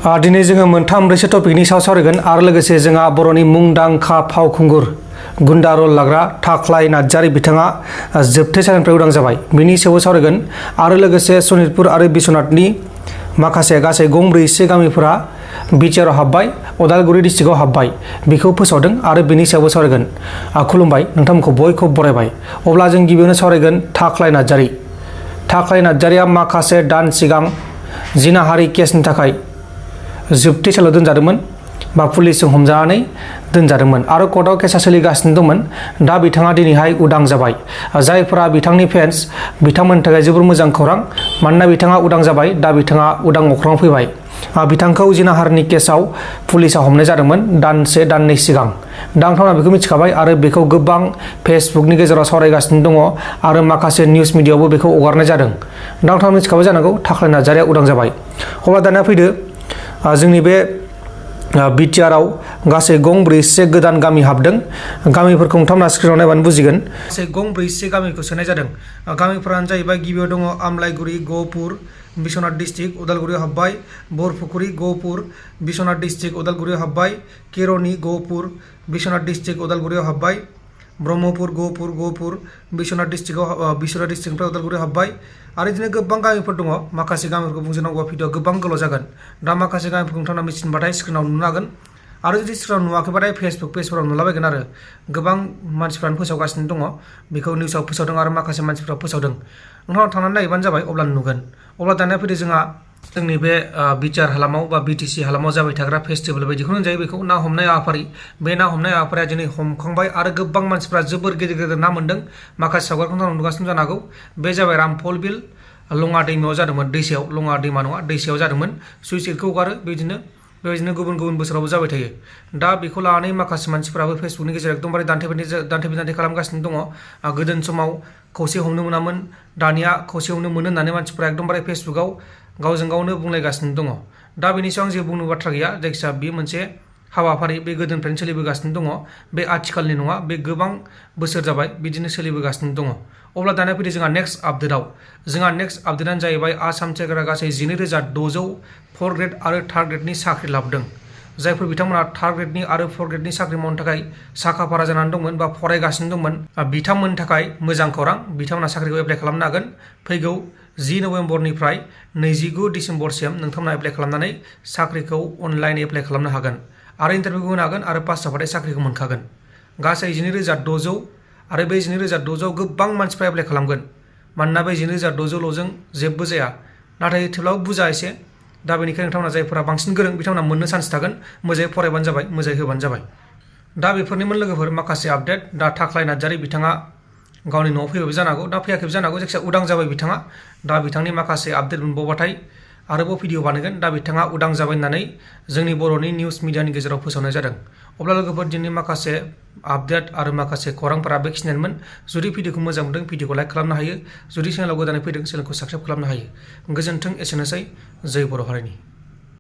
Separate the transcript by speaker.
Speaker 1: दिनै जोङो मोनथाम ब्रैसो टपिकनि सायाव सावरायगोन आरो लोगोसे जोंहा बर'नि मुंदांखा फावखुंगुर गुन्दा रल लाग्रा थाख्लाय नार्जारी बिथाङा जोबथेसालिनिफ्राय उदां जाबाय बिनि सायाव सावरायगोन आरो लोगोसे सनितपुर आरो बिश्वनाथनि माखासे गासै गंब्रैसो गामिफोरा बिटिआरआव हाबबाय उदालगुरि डिस्ट्रिक्टआव हाबबाय बेखौ फोसावदों आरो बिनि सायावबो सावरायगोन। खुलुमबाय नोंथांमोनखौ बयखौबो बरायबाय। अब्ला जों गिबियावनो सावरायगोन थाख्लाय नार्जारी। थाख्लाय नार्जारीया माखासे दान सिगां जिनाहारि केसनि थाखाय जोबथेसालियाव दोनजादोंमोन बा पुलिसजों हमजानानै दोनजादोंमोन आरो कर्टआव केसा सोलिगासिनो दंमोन। दा बिथाङा दिनैहाय उदां जाबाय। जायफोरा बिथांनि फेन्स बिथांमोननि थाखाय जोबोर मोजां खौरां, मानोना बिथाङा उदां जाबाय। दा बिथाङा उदां अख्राङाव फैबाय। बिथांखौ जिनाहारिनि केसाव पुलिसा हमनाय जादोंमोन दाननै सिगां। दा नोंथांमोना बेखौ मिथिखाबाय आरो बेखौ गोबां फेसबुकनि गेजेराव सावरायगासिनो दङ आरो माखासे निउस मिडियाआवबो बेखौ हगारनाय जादों। दा नोंथाङा मिथिखाबाय जानांगौ थाख्लाय नार्जारीया उदां जाबाय। अब्ला दानिया फैदो जोंनि बे बिटिआरआव गासै गंब्रैसे गोदान गामि हाबदों। गामिफोरखौ नोंथांमोना स्क्रिनाव नायबानो बुजिगोन। गासै गंब्रैसे गामिखौ सोनाय जादों। गामिफोरानो जाहैबाय गिबियाव दङ आमलाइगुरि गहपुर बिश्वनाथ डिस्ट्रिक्ट उदालगुरियाव हाबबाय, बरपुखुरि गहपुर बिश्वनाथ डिस्ट्रिक्ट उदालगुरियाव हाबबाय, केर'नि गहपुर बिश्वनाथ डिस्ट्रिक्ट उदालगुरियाव हाबबाय, ब्रह्मपुर गहपुर बिश्वनाथ डिस्ट्रिक्टनिफ्राय उदालगुरियाव हाबबाय आरो बिदिनो गोबां गामिफोर दङ। माखासे गामिफोरखौ बुंजोबनांगौबा भिडिअ गोबां गोलाव जागोन। दा माखासे गामिफोरखौ नोंथांमोना मिथिनोबाथाय स्क्रिनाव नुनो हागोन आरो जुदि स्क्रिनाव नुवाखैबाथाय फेसबुक पेजफोराव नुलाबायगोन आरो गोबां मानसिफ्रानो फोसावगासिनो दङ। बेखौ निउसाव फोसावदों आरो माखासे मानसिफ्रा फोसावदों। नोंथांमोना थांनानै नायबानो जाबाय, अब्ला नुगोन। अब्ला दानिया फैदो जोंहा जोंनि बे बिटिआर हालामाव बा बिटिसि हालामाव जाबाय थाग्रा फेस्टिभेल बायदिखौनो होनजायो बेखौ ना हमनाय हाबाफारि। बे ना हमनाय हाबाफारिया दिनै हमखांबाय आरो गोबां मानसिफ्रा जोबोर गेदेर गेदेर ना मोन्दों। माखासे सावगारिखौ नोंथांमोना नुगासिनो जानो हागौ। बे जाबाय रामफल बिल लङा दैमायाव जादोंमोन, दैसायाव, लङा दैमा नङा दैसायाव जादोंमोन। सुइस गेटखौ हगारो बेबायदिनो गुबुन गुबुन बोसोरावबो जाबाय थायो। दा बेखौ लानानै माखासे मानसिफोराबो फेसबुकनि गेजेराव एकदमबारे दान्थे खालामगासिनो दङ। गोदोनि समाव खौसे हमनो मोनामोन, दानिया खौसे हमनो मोनो होननानै मानसिफ्रा एकदमबारे फेसबुकाव गावजों गावनो बुंलायगासिनो दङ। दा बेनि सायाव आं जेबो बुंनो बाथ्रा गैया। जायखिजाया बे मोनसे हाबाफारि, बे गोदोनिफ्रायनो सोलिबोगासिनो दङ। बे आथिखालनि नङा, बे गोबां बोसोर जाबाय बिदिनो सोलिबोगासिनो दङ। अब्ला दानिया फैदो जोंहा नेक्स्ट आपडेटआव। जोंहा नेक्स्ट आपडेटआनो जाहैबाय आसाम सोरखारा गासै 12,600 4 ग्रेड आरो 3 ग्रेडनि साख्रि लाबोदों। जायफोर बिथांमोना 3 ग्रेडनि आरो 4 ग्रेडनि साख्रि मावनो थाखाय साखाफारा जानानै दंमोन बा फरायगासिनो दंमोन, बिथांमोननि थाखाय मोजां खौरां। बिथांमोना साख्रिखौ एप्लाइ खालामनो हागोन। फैगौ 10 नभेम्बरनिफ्राय 29 डिसेम्बरसिम नोंथांमोना एप्लाइ खालामनानै साख्रिखौ अनलाइन एप्लाइ खालामनो हागोन आरो इन्टारभिउखौ होनो हागोन आरो पास जाबाथाय साख्रिखौ मोनखागोन। गासै 12,600 आरो बे 12,600 गोबां मानसिफ्रा एप्लाइ खालामगोन। मानोना बे 12,600ल'जों जेबो जाया, नाथाय थेवब्लाबो बुरजा एसे। दा बेनिखायनो नोंथांमोना जायफोरा बांसिन गोरों बिथांमोना मोननो चान्स थागोन। मोजाङै फरायबानो जाबाय, मोजाङै होबानो जाबाय। दा बेफोरनिमोन लोगोफोर माखासे आपडेट। दा थाख्लाय नार्जारी बिथाङा गावनि न'आव फैबायबो जानो हागौ, दा फैयाखैबो जानो हागौ। जायखिजाया उदां जाबाय बिथाङा। दा बिथांनि माखासे आपडेट मोनबावबाथाय आरोबाव भिडिअ बानायगोन। दा बिथाङा उदां जाबाय होननानै जोंनि बर'नि निउस मिडियानि गेजेराव फोसावनाय जादों। अब्ला लोगोफोर दिनै माखासे आपडेट आरो माखासे खौरांफोरा बेखिनियानोमोन। जुदि भिडिअखौ मोजां मोनदों भिडिअखौ लाइक खालामनो हायो। जुदि चेनेलाव गोदानै फैदों चेनेलखौ साबस्क्राइब खालामनो हायो। गोजोन्थों, एसेनोसै। जय बर' हारिनि।